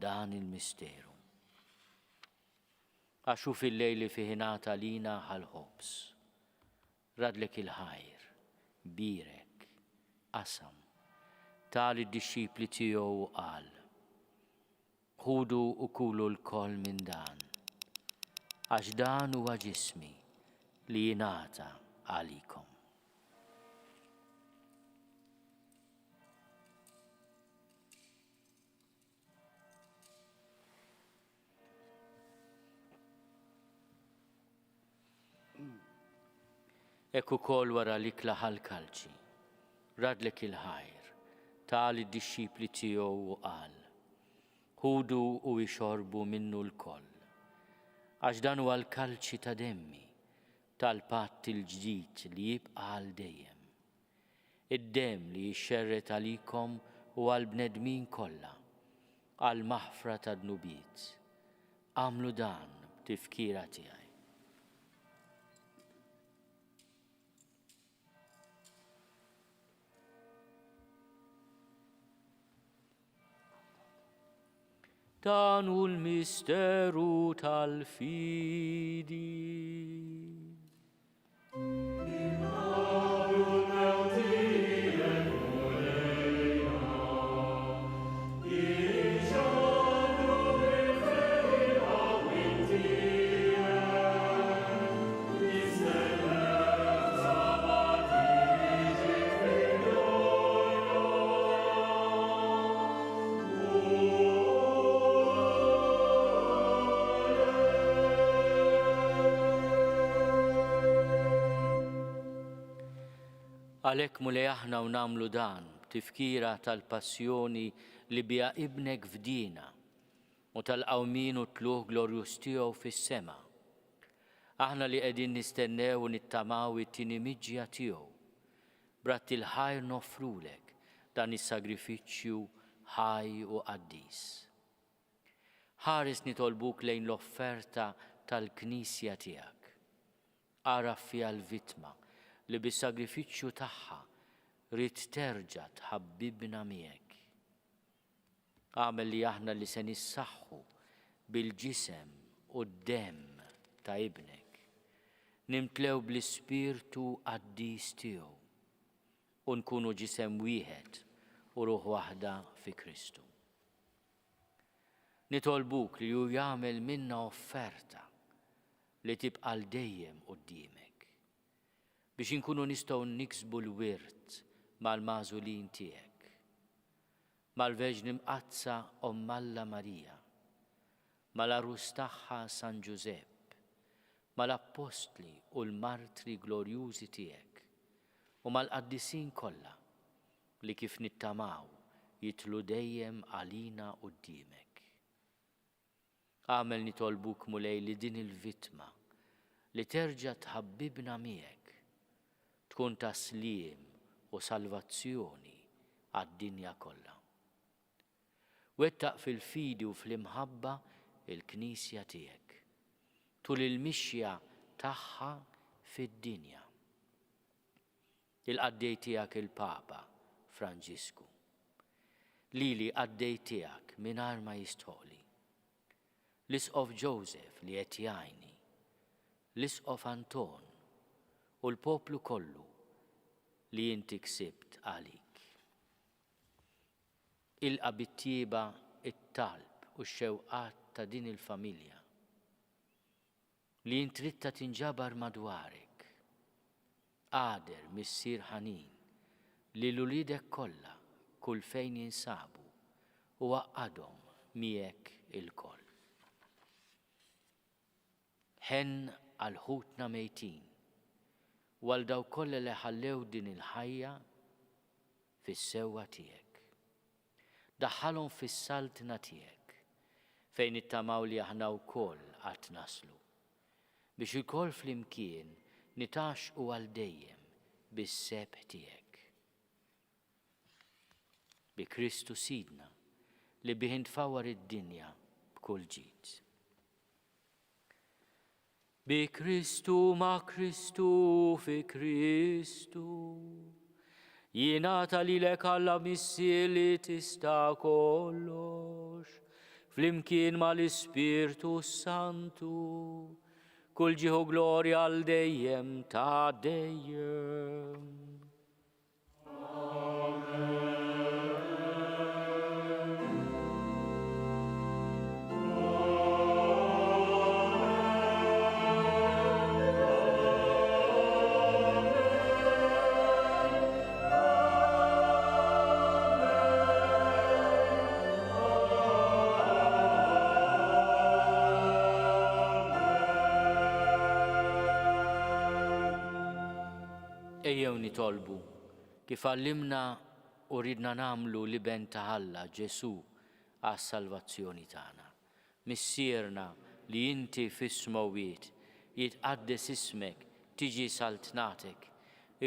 S2: dan il-misteru. Għax hu fil-lejl li fih ingħata lina ħa l-ħobż. Radlek il-ħajr, bierek, qasam, ta lid-dixxipli tiegħu u qal, Ħudu u kulu lkoll minn dan, għax dan huwa ġismi li jingħata għalikom. Hekk ukoll wara l-ikla ħa l-kalċi, radlek il-ħajr, ta lid-dixxipli tiegħu u qal, Ħudu u ixorbu minnu lkoll, għax dan huwa l-kalċi ta' demmi, tal-patt il-ġdid li jibqa' għal dejjem. Id-demm li jixxerred għalikom u għall-bnedmin kollha, għall-maħfra tad-dnubiet. Agħmlu dan b'tifkira tiegħi. Dan hu l-misteru tal-fidi. Għalhekk Mulej aħna u nagħmlu dan b'tifkira tal-passjoni li biha Ibnek fdiena u tal-qawmien u t-tlugħ glorjuż tiegħu fis-sema. Aħna li qegħdin nistennew u nittamaw it-tieni miġja tiegħu, B'radd il-ħajr noffrulek dan is-sagrifiċċju ħaj u qaddis. Ħares nitolbuk lejn l-offerta tal-Knisja tiegħek. Agħraf fiha l-vittma li bis-sagrifiċċju tagħha ridt terġa' tħabbibna miegħek. Agħmel li aħna li se nissaħħu bil-ġisem u d-demm ta' Ibnek, nimtlew bl-Ispirtu qaddis tiegħu u nkunu ġisem wieħed u ruħ waħda fi Kristu. Nitolbuk li hu jagħmel minna offerta li tibqa' għal dejjem quddiemek, biex inkunu nistgħu niksbu l-wirt mal-magħżulin tiegħek. Mal-Verġni Mqaddsa Omm Alla Marija, mal-Għarus tagħha San Ġużepp, mal-Appostli u l-Martri glorjużi tiegħek, u mal-qaddisin kollha li kif nittamaw jidħlu dejjem għalina quddiemek. Agħmel nitolbuk Mulej li din il-vittma li terġa' tħabbibna miegħek tkun ta' sliem u salvazzjoni għad-dinja kollha. Wettaq fil-fidi u fl-imħabba l-Knisja tiegħek tul il-mixja tagħha fid-dinja. Il-qaddej tiegħek il-Papa Franġisku. Lili qaddej tiegħek mingħajr ma jistħoqli. L-Isqof Joseph li qed jgħinni, l-Isqof Anton u l-poplu kollu li inti ksibt għalik. Ilqa' bit-tjieba t-talb u x-xewqat ta' din il-familja li int ridtha tinġabar madwarek. Agħder, Missier ħanin, lil uliedek kollha kull fejn jinsabu u għaqqadhom miegħek ilkoll. Ħenn għal ħutna mejtin u għal dawk kollha li ħallew din il-ħajja fis-sewwa tiegħek. Daħħalhom fis-saltna tiegħek, fejn nittamaw li aħna wkoll għad naslu, biex ilkoll flimkien nitgħaxxqu għal dejjem bis-sebħ tiegħek. Bi Kristu Sidna, li bih intfawwar id-dinja b'kull ġid. Bi Kristu, ma' Kristu, fi Kristu. Jingħata lilek Alla Missier li tista' kollox, flimkien mal-Ispirtu s-Santu, kull ġieħ u glorja għal dejjem ta' dejjem. Ejjew nitolbu, kif għallimna u ridna nagħmlu l-Iben ta' Alla, Ġesù, għas-salvazzjoni tagħna. Missierna li inti fis-smewwiet, jitqaddes ismek, tiġi saltnatek,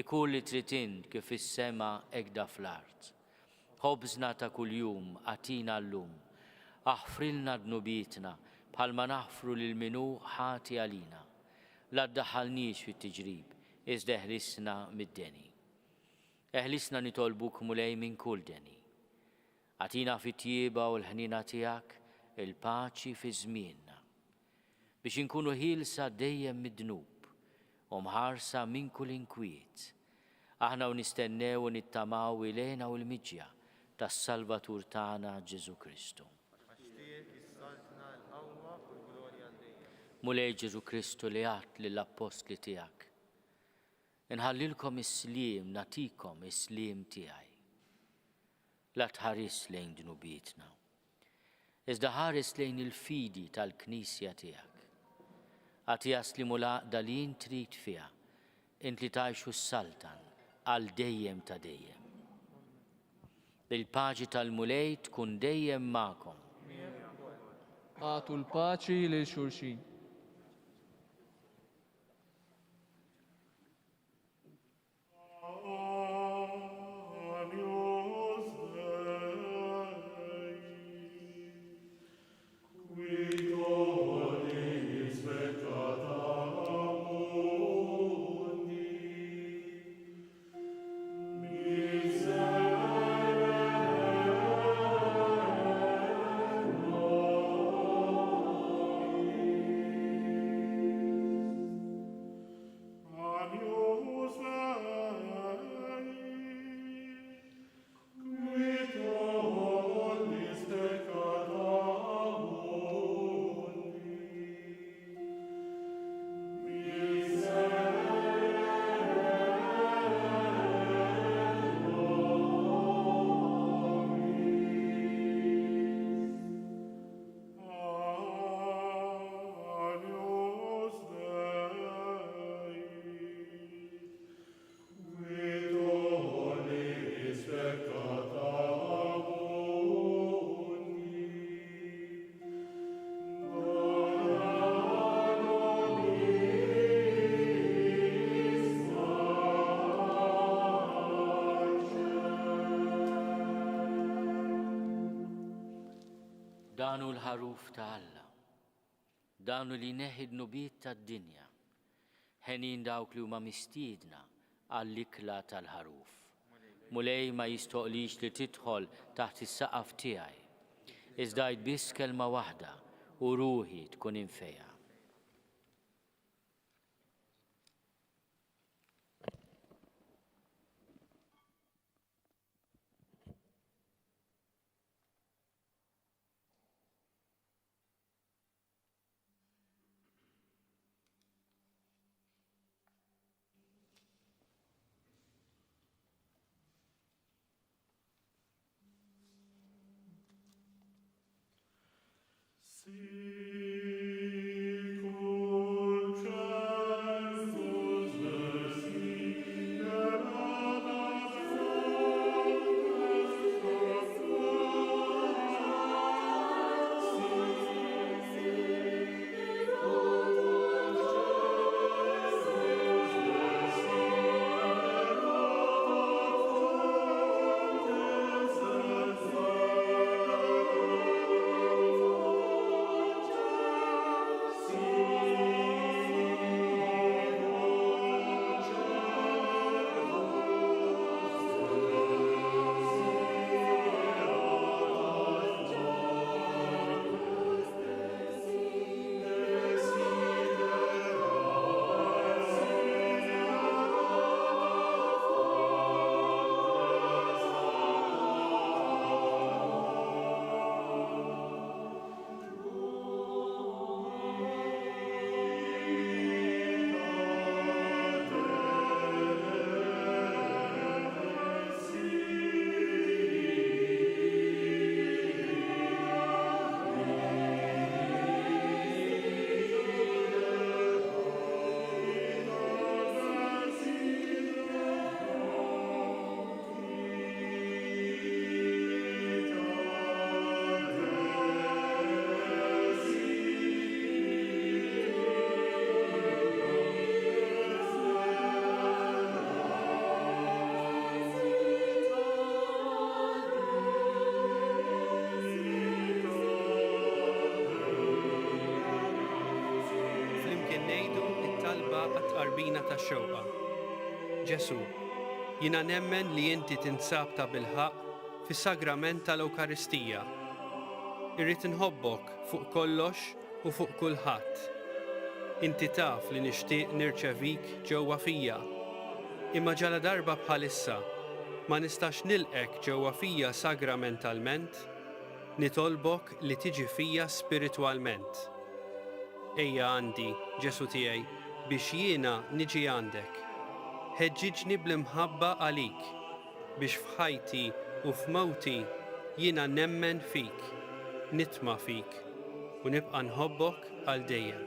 S2: ikun li trid int kif fis-sema hekda fl-art. Ħobżna ta' kuljum agħtina llum. Aħfrilna dnubietna bħalma naħfru lil min hu ħati għalina. La ddaħħalniex fit-tiġrib, iżda eħlisna mid-deni. Eħlisna nitolbuk Mulej minn kull deni. Agħtina fit-tjieba u l-ħniena tiegħek il-paċi fi żmienna, biex inkunu ħielsa dejjem mid-dnub u mħarsa minn kull inkwiet, aħna u nistennew u nittamaw il-hena u l-miġja tas-Salvatur tagħna Ġesù Kristu.
S6: Għax tiegħek hi s-saltna, l-qawwa u l-glorja għal dejjem.
S2: Mulej Ġesù Kristu li għedt lill-appostli tiegħek, Inħallilkom is-sliem, nagħtikom is-sliem tiegħi. La tħarisx lejn dnubietna, iżda ħares lejn il-fidi tal-Knisja tiegħek. Agħtiha s-sliem u l-għaqda li int trid fiha, int li tgħix u ssaltan għal dejjem ta' dejjem. Il-paċi tal-Mulej tkun dejjem magħkom.
S9: Agħtu l-paċi lil xulxin.
S2: Dan hu l-ħaruf ta' Alla. Dan hu li jneħħi d-dnubiet tad-dinja. Henjin dawk li huma mistiedna għall-ikla tal-ħaruf. Mulej ma jistoqlix li tidħol taħt is-saqaf tiegħi. Iżda għid biss kelma waħda u ruħi tkun imfejqa.
S9: It-Tqarbina tax-Xewqa. Ġesù, jiena nemmen li inti tinsab tabilħaqq fis-Sagrament tal-Ewkaristija. Irrid inħobbok fuq kollox u fuq kulħadd. Inti taf li nixtieq nirċevik ġewwa fija. Imma ġaladarba bħalissa ma nistax nilqgħek ġewwa fija sagramentalment, nitolbok li tiġi fija spiritwalment. Ejja għandi, Ġesù tiegħi, biex jiena niġi għandek. Ħeġġiġni bl-imħabba għalik, biex f'ħajti u f'mewti jiena nemmen fik, nitma' fik, u nibqa' nħobbok għal dejjem.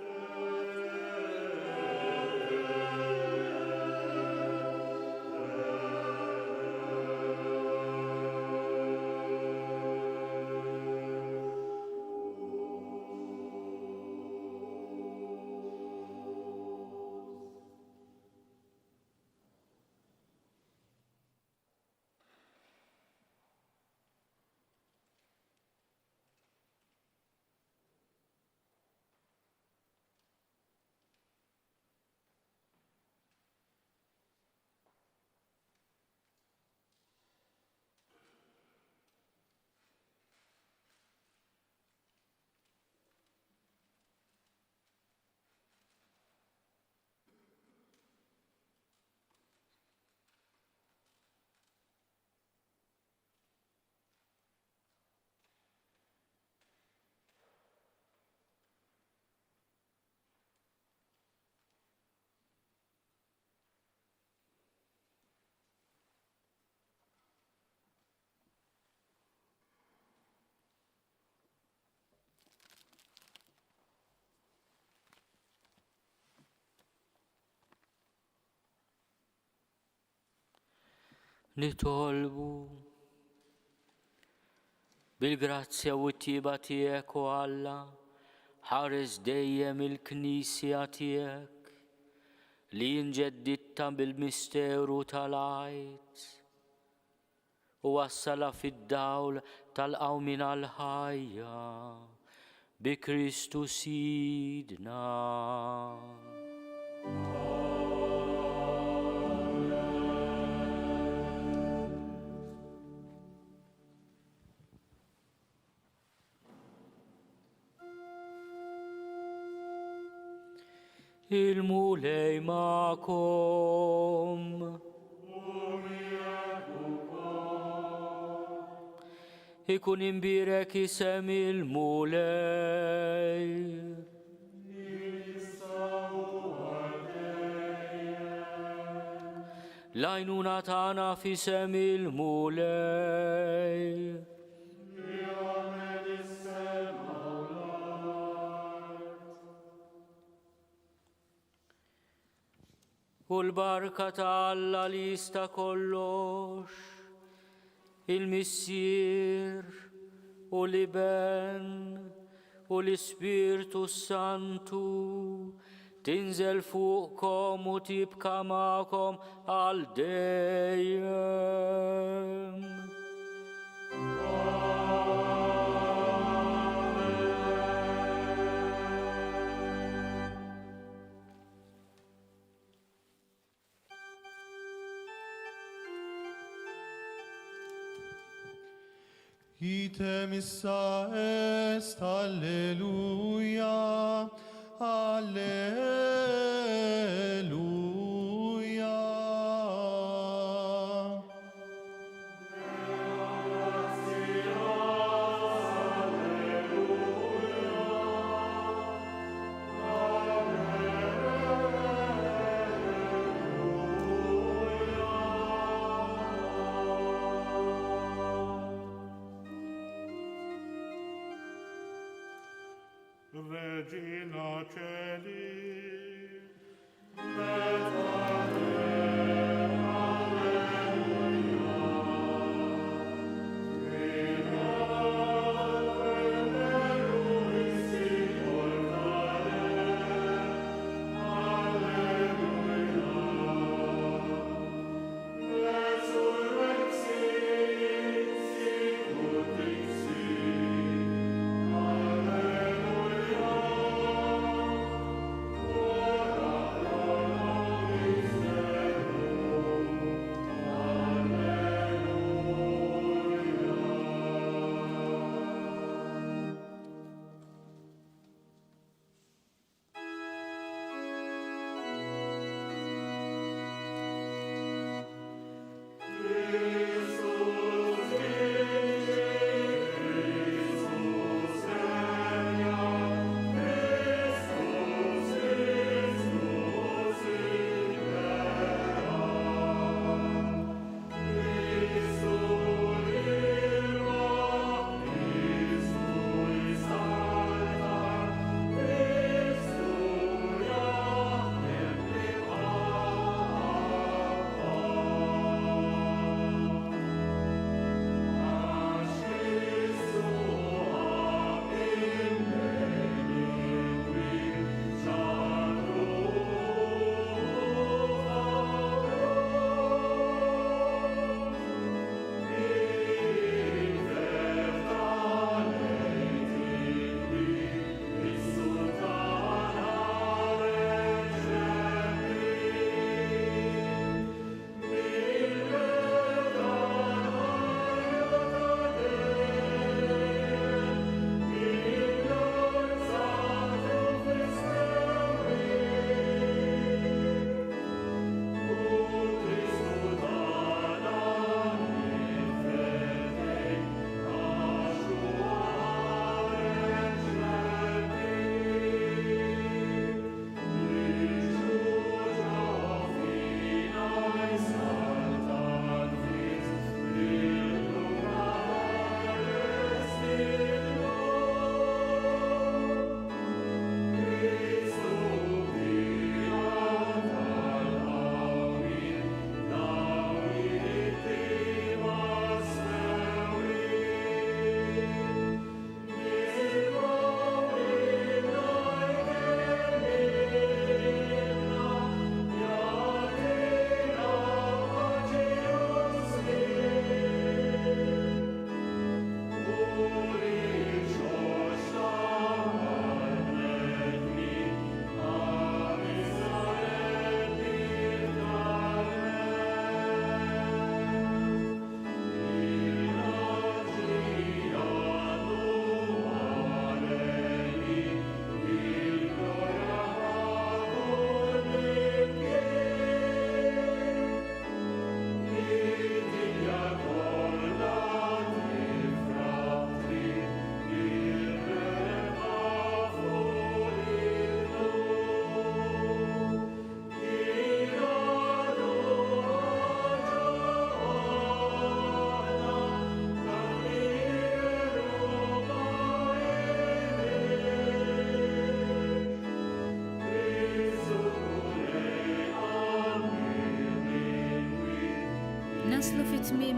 S2: Nitolbu. Bil-grazzja u t-tjieba tiegħek, o Alla, ħares dejjem il-Knisja tiegħek li inġedditta bil-misteru tal-Għid u wassalha fid-dawl tal-qawmien għall-ħajja bi Kristu Sidna. Il-Mulej magħkom. Ikun imbierek isem il-Mulej. L-għajnuna tagħna f'isem il-Mulej. U l-barka ta' Alla li jista' kollox, il-Missier u l-Iben u l-Ispirtu s-Santu tinżel fuqkom u tibqa' magħkom għal dejjem.
S4: Item issa est, alleluia, alleluia. Regina Caeli,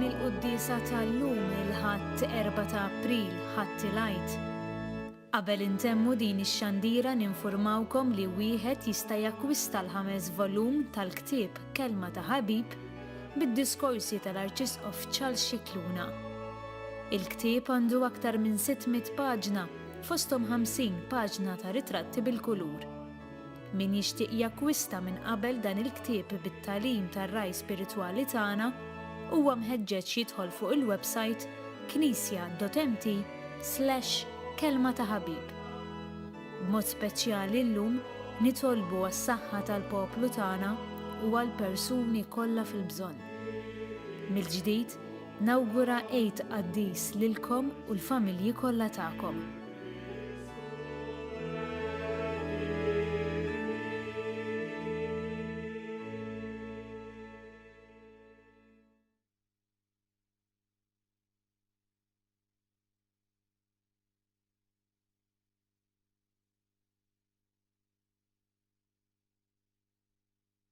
S1: ttemm il-quddiesa tal-lum il-Ħadd 4 ta' April, Ħadd il-Għid. Qabel intemmu din ix-xandira ninfurmawkom li wieħed jista' jakkwista l-ħames volum tal-ktieb Kelma ta' Ħabib bid-diskorsi tal-Arċisqof Charles Scicluna. Il-ktieb għandu aktar minn 600 paġna, fosthom 50 paġna ta' ritratti bil-kulur. Min jixtieq jakkwista minn qabel dan il-ktieb bit-tagħlim tar-Ragħaj Spiritwali tagħna huwa mħeġġeġ jidħol fuq il-websajt knisja.mt slash kelma ta' ħabib. B'mod speċjali llum nitolbu għas-saħħa tal-poplu tagħna u għall-persuni kollha fil-bżonn. Mill-ġdid nawgura Għid Qaddis lilkom u l-familji kollha tagħkom.